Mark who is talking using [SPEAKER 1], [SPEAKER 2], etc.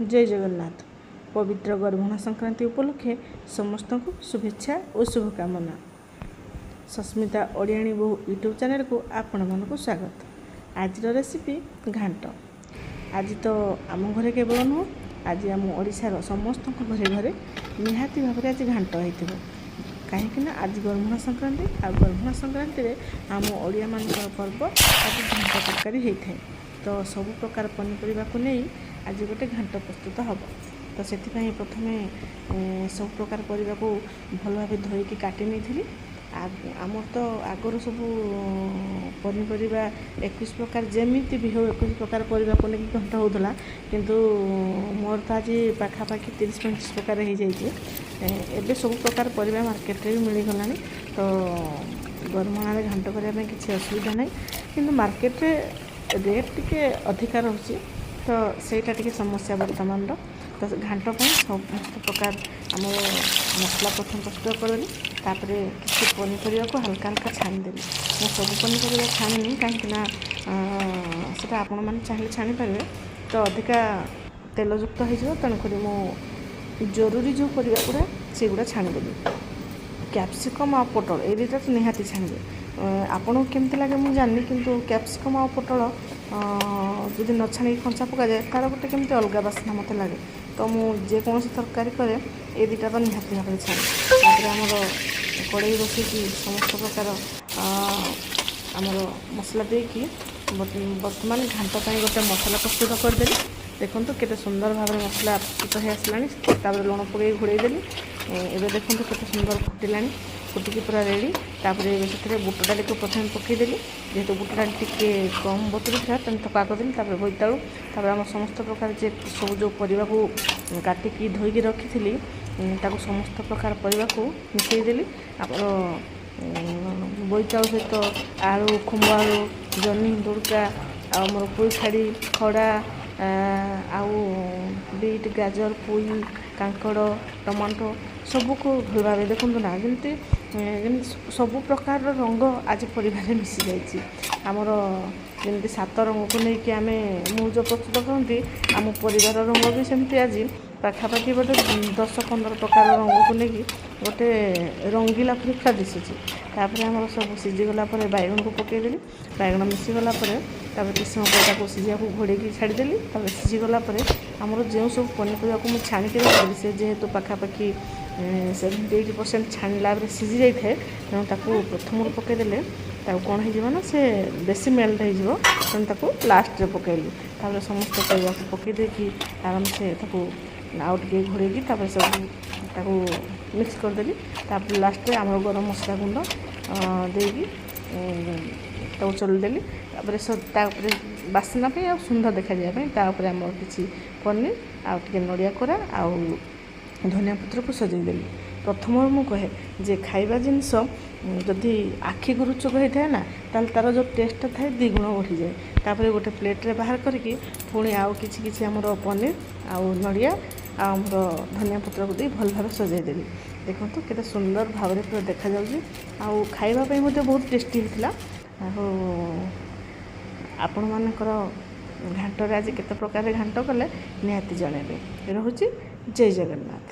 [SPEAKER 1] ଜୟ ଜଗନ୍ନାଥ। ପବିତ୍ର ଗର୍ଭଣା ସଂକ୍ରାନ୍ତି ଉପଲକ୍ଷେ ସମସ୍ତଙ୍କୁ ଶୁଭେଚ୍ଛା ଓ ଶୁଭକାମନା। ସସ୍ମିତା ଓଡ଼ିଆଣୀ ବୋହୂ ୟୁଟ୍ୟୁବ୍ ଚ୍ୟାନେଲକୁ ଆପଣମାନଙ୍କୁ ସ୍ୱାଗତ। ଆଜିର ରେସିପି ଘାଣ୍ଟ। ଆଜି ତ ଆମ ଘରେ କେବଳ ନୁହଁ, ଆଜି ଆମ ଓଡ଼ିଶାର ସମସ୍ତଙ୍କ ଘରେ ଘରେ ନିହାତି ଭାବରେ ଆଜି ଘାଣ୍ଟ ହେଇଥିବ, କାହିଁକିନା ଆଜି ଗର୍ଭଣା ସଂକ୍ରାନ୍ତି। ଆଉ ଗର୍ଭଣା ସଂକ୍ରାନ୍ତିରେ ଆମ ଓଡ଼ିଆମାନଙ୍କର ପର୍ବ ଆଜି ଘାଣ୍ଟ ତରକାରୀ ହେଇଥାଏ। ତ ସବୁ ପ୍ରକାର ପନିପରିବାକୁ ନେଇ ଆଜି ଗୋଟେ ଘାଣ୍ଟ ପ୍ରସ୍ତୁତ ହେବ। ତ ସେଥିପାଇଁ ପ୍ରଥମେ ସବୁ ପ୍ରକାର ପରିବାକୁ ଭଲ ଭାବେ ଧୋଇକି କାଟି ନେଇଥିଲି। ଆମର ତ ଆଗରୁ ସବୁ ପନିପରିବା 21 ପ୍ରକାର, ଯେମିତି ବି ହେଉ 21 ପ୍ରକାର ପରିବାକୁ ନେଇକି ଘାଣ୍ଟ ହେଉଥିଲା। କିନ୍ତୁ ମୋର ତ ଆଜି ପାଖାପାଖି 30-35 ପ୍ରକାର ହେଇଯାଇଛି। ଏବେ ସବୁ ପ୍ରକାର ପରିବା ମାର୍କେଟରେ ବି ମିଳିଗଲାଣି, ତ ଗରମଣାରେ ଘାଣ୍ଟ କରିବା ପାଇଁ କିଛି ଅସୁବିଧା ନାହିଁ। କିନ୍ତୁ ମାର୍କେଟରେ ରେଟ୍ ଟିକେ ଅଧିକା ରହୁଛି, ତ ସେଇଟା ଟିକେ ସମସ୍ୟା ବର୍ତ୍ତମାନର। ତ ଘାଣ୍ଟ ପାଇଁ ସମସ୍ତ ପ୍ରକାର ଆମର ମସଲା ପ୍ରଥମେ ପ୍ରସ୍ତୁତ କରିଦେଲି। ତାପରେ କିଛି ପନିପରିବାକୁ ହାଲକା ହାଲକା ଛାଣିଦେଲି। ମୁଁ ସବୁ ପନିପରିବା ଛାଣିନି, କାହିଁକିନା ସେଇଟା ଆପଣମାନେ ଚାହିଁଲେ ଛାଣିପାରିବେ, ତ ଅଧିକା ତେଲଯୁକ୍ତ ହେଇଯିବ। ତେଣୁକରି ମୁଁ ଜରୁରୀ ଯେଉଁ ପରିବା ଗୁଡ଼ା, ସେଗୁଡ଼ା ଛାଣିଦେଲି। କ୍ୟାପ୍ସିକମ୍ ଆଉ ପୋଟଳ, ଏଇ ଦୁଇଟା ତ ନିହାତି ଛାଣିବେ। ଆପଣଙ୍କୁ କେମିତି ଲାଗେ ମୁଁ ଜାଣିନି, କିନ୍ତୁ କ୍ୟାପ୍ସିକମ୍ ଆଉ ପୋଟଳ ଯଦି ନ ଛାଣିକି କଞ୍ଚା ପକାଯାଏ, ତା'ର ଗୋଟେ କେମିତି ଅଲଗା ବାସ୍ନା ମୋତେ ଲାଗେ। ତ ମୁଁ ଯେକୌଣସି ତରକାରୀ କରେ, ଏ ଦୁଇଟା ତ ନିହାତି ଭାବରେ ଛାଣେ। ତାପରେ ଆମର କଡ଼େଇ ବସେଇକି ସମସ୍ତ ପ୍ରକାର ଆମର ମସଲା ଦେଇକି ବର୍ତ୍ତମାନ ଘାଣ୍ଟ ପାଇଁ ଗୋଟେ ମସଲା ପ୍ରସ୍ତୁତ କରିଦେଲି। ଦେଖନ୍ତୁ, କେତେ ସୁନ୍ଦର ଭାବରେ ମସଲା ପ୍ରସ୍ତୁତ ହେଇ ଆସିଲାଣି। ତାପରେ ଲୁଣ ପକାଇକି ଘୋଡ଼େଇ ଦେଲି। ଏବେ ଦେଖନ୍ତୁ, କେତେ ସୁନ୍ଦର ଫୁଟିଲାଣି, ଫୁଟିକି ପୁରା ରେଡ଼ି। ତାପରେ ଏବେ ସେଥିରେ ବୁଟ ଡାଲିକୁ ପ୍ରଥମେ ପକାଇଦେଲି। ଯେହେତୁ ବୁଟ ଡାଲି ଟିକେ କମ୍ ବତୁରି ଥିଲା, ତେଣୁ ତାକୁ ଆଗ ଦେଲି। ତାପରେ ବୋଇତାଳୁ, ତାପରେ ଆମର ସମସ୍ତ ପ୍ରକାର ଯେ ସବୁ ଯେଉଁ ପରିବାକୁ କାଟିକି ଧୋଇକି ରଖିଥିଲି, ତାକୁ ସମସ୍ତ ପ୍ରକାର ପରିବାକୁ ମିଶାଇ ଦେଲି। ଆମର ବୋଇତାଳୁ ସହିତ ଆଳୁ, ଖୁମ୍ବ ଆଳୁ, ଜହ୍ନି, ଦୁଡ଼କା, ଆଉ ଆମର ପୋଇ ଖାଡ଼ି, ଖଡ଼ା, ଆଉ ବିଟ୍, ଗାଜର, ପୋଇ, କାଙ୍କଡ଼, ଟମାଟୋ ସବୁକୁ ଭଲ ଭାବେ, ଦେଖନ୍ତୁ ନା, ଯେମିତି ଯେମିତି ସବୁ ପ୍ରକାରର ରଙ୍ଗ ଆଜି ପରିବାରେ ମିଶିଯାଇଛି। ଆମର ଯେମିତି ସାତ ରଙ୍ଗକୁ ନେଇକି ଆମେ ମୁରୁଜ ପ୍ରସ୍ତୁତ କରନ୍ତି, ଆମ ପରିବାର ରଙ୍ଗ ବି ସେମିତି ଆଜି ପାଖାପାଖି ବୋଧେ 10-15 ପ୍ରକାର ରଙ୍ଗକୁ ନେଇକି ଗୋଟେ ରଙ୍ଗିଲା ପରି ପୁରା ଦିଶୁଛି। ତାପରେ ଆମର ସବୁ ସିଝିଗଲା ପରେ ବାଇଗଣକୁ ପକାଇଦେଲି। ବାଇଗଣ ମିଶିଗଲା ପରେ ତାପରେ କିଛି ସମୟ ପରେ ତାକୁ ସିଝିବାକୁ ଘୋଡ଼େଇକି ଛାଡ଼ିଦେଲି। ତାପରେ ସିଝିଗଲା ପରେ ଆମର ଯେଉଁ ସବୁ ପନିପରିବାକୁ ମୁଁ ଛାଣିକି ରଖିଥିଲି, ସେ ଯେହେତୁ ପାଖାପାଖି 70-80% ଛାଣିଲା ପରେ ସିଝି ଯାଇଥାଏ, ତେଣୁ ତାକୁ ପ୍ରଥମରୁ ପକାଇଦେଲେ ତାକୁ କ'ଣ ହେଇଯିବ ନା, ସେ ବେଶୀ ମେଲ୍ଟ ହେଇଯିବ। ତେଣୁ ତାକୁ ଲାଷ୍ଟରେ ପକାଇଲି। ତାପରେ ସମସ୍ତ ପରିବାକୁ ପକାଇ ଦେଇକି ଆରାମସେ ତାକୁ ଆଉ ଟିକେ ଘୋଡ଼େଇକି ତାପରେ ସବୁ ତାକୁ ମିକ୍ସ କରିଦେଲି। ତାପରେ ଲାଷ୍ଟରେ ଆମର ଗରମ ମସଲା ଗୁଣ୍ଡ ଦେଇକି ତାକୁ ଚଲେଇଦେଲି। ତାପରେ ତା ଉପରେ ବାସ୍ନା ପାଇଁ ଆଉ ସୁନ୍ଦର ଦେଖାଯିବା ପାଇଁ ତା ଉପରେ ଆମର କିଛି ପନିର ଆଉ ଟିକେ ନଡ଼ିଆ କୋରା ଆଉ ଧନିଆ ପତ୍ରକୁ ସଜେଇଦେଲି। ପ୍ରଥମରୁ ମୁଁ କହେ ଯେ ଖାଇବା ଜିନିଷ ଯଦି ଆଖିକୁ ରୁଚକ ହେଇଥାଏ ନା, ତାହେଲେ ତା'ର ଯେଉଁ ଟେଷ୍ଟଟା ଥାଏ, ଦ୍ୱିଗୁଣ ବଢ଼ିଯାଏ। ତାପରେ ଗୋଟେ ପ୍ଲେଟ୍ରେ ବାହାର କରିକି ପୁଣି ଆଉ କିଛି କିଛି ଆମର ପନିର ଆଉ ନଡ଼ିଆ ଆଉ ଆମର ଧନିଆ ପତ୍ରକୁ ଦେଇ ଭଲ ଭାବେ ସଜେଇଦେଲି। ଦେଖନ୍ତୁ, କେତେ ସୁନ୍ଦର ଭାବରେ ପୁରା ଦେଖାଯାଉଛି ଆଉ ଖାଇବା ପାଇଁ ମଧ୍ୟ ବହୁତ ଟେଷ୍ଟି ହେଇଥିଲା। ଆଉ ଆପଣମାନଙ୍କର ଘାଣ୍ଟରେ ଆଜି କେତେ ପ୍ରକାରରେ ଘାଣ୍ଟ କଲେ, ନିହାତି ଜଣାଇବେ। ରହୁଛି, ଜୟ ଜଗନ୍ନାଥ।